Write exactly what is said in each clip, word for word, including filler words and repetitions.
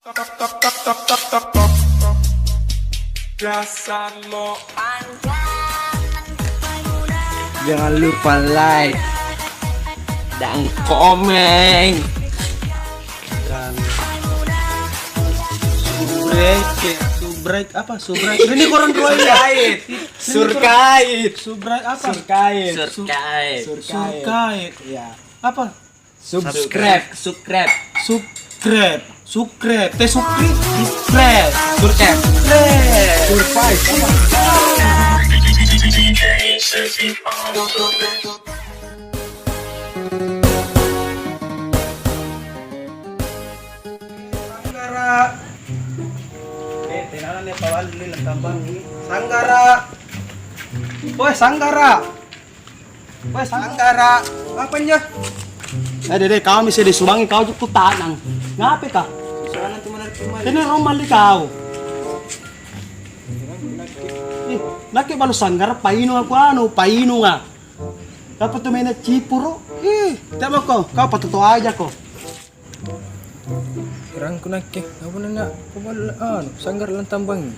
Jangan lupa like dan komen. Dan subrek, subrek apa? Subrek. Ini korang dua ini. Surkait. Surkait. Subrek apa? Surkait. Su-, surkait. Surkait. Surkait. Ya. Apa? Subscribe. Subscribe. Subscribe. Subscribe. Teh subscribe. Subscribe. Subscribe. Subscribe. Sanggara. Eh, tenang ni, Pak Wali, tambang ni. Sanggara. Woi, Sanggara. Weh, Sanggara, apa njo? Eh, dede, kau mesti disubangi, kau juku tanang. Ngape kah? Kena rombal di kau. Ih, nake balu Sanggara, painung aku anu, painung ah. Dapat tu main cipuru. Ih, tak mau kau, kau patoto aja kau. Rangku nake, apa nana, apa anu, Sanggara lantambang.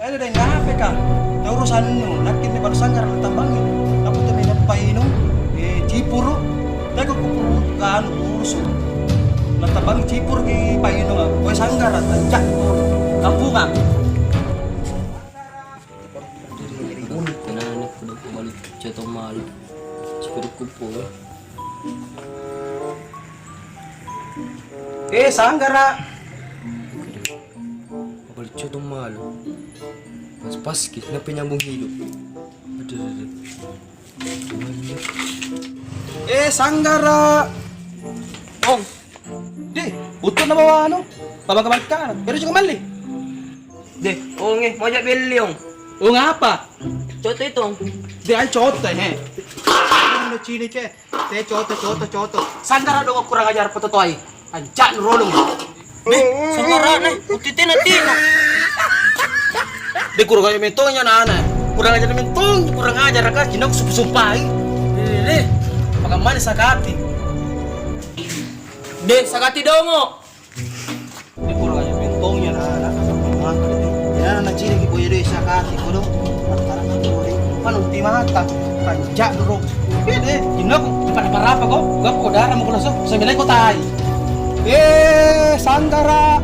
Eh, dede, ngape kah? Tau urusannu, nakke ni baru Sanggara la tambangi. Apa tu main painung, eh, cipuru. Teko ku puru, anu, urusu. La tambangi cipuru ki painung, ah. Weh, Sanggara, tancak ku. Kampungang. Tenang, aku dah kembali. Ceto malu. Cipuru kupu, eh. Eh, Sanggara. Apa lucu tu malu? Pas-pas ki, kenapa nyambung hidup? Aduh, aduh, aduh. Eh, Sanggara. Ong. Deh, utuh na bawa anu. Bawa kabar kan. Baru juga mali. Deh, Ong eh, mau jak beli, Ong. Ong apa? Coto itu, Ong. Deh, ai coto, he. Ini cili ke. Te coto, coto, coto. Sanggara dong, kurang ajar patotoai. Ancak nu rolong. Deh, Sanggara ne, uti tina tina. Deh, kurang ajar mentongnya nana. Kurang ajar mentong, kurang ajar kah, cina ku sumpah-sumpahi. Deh, deh, deh. Makan manis sakati. Deh, sakati dongo. Ini kurang ajar mentongnya, nah, nah, nah, nah, nah, nah, nah, cina ki boya doi sakati kodong. Mana ultimata, panjak dulu. Iya deh, ini aku, cepat apa-apa kau, gak kau darah mau pulang so, sambil kau tai. Eh, Sanggara.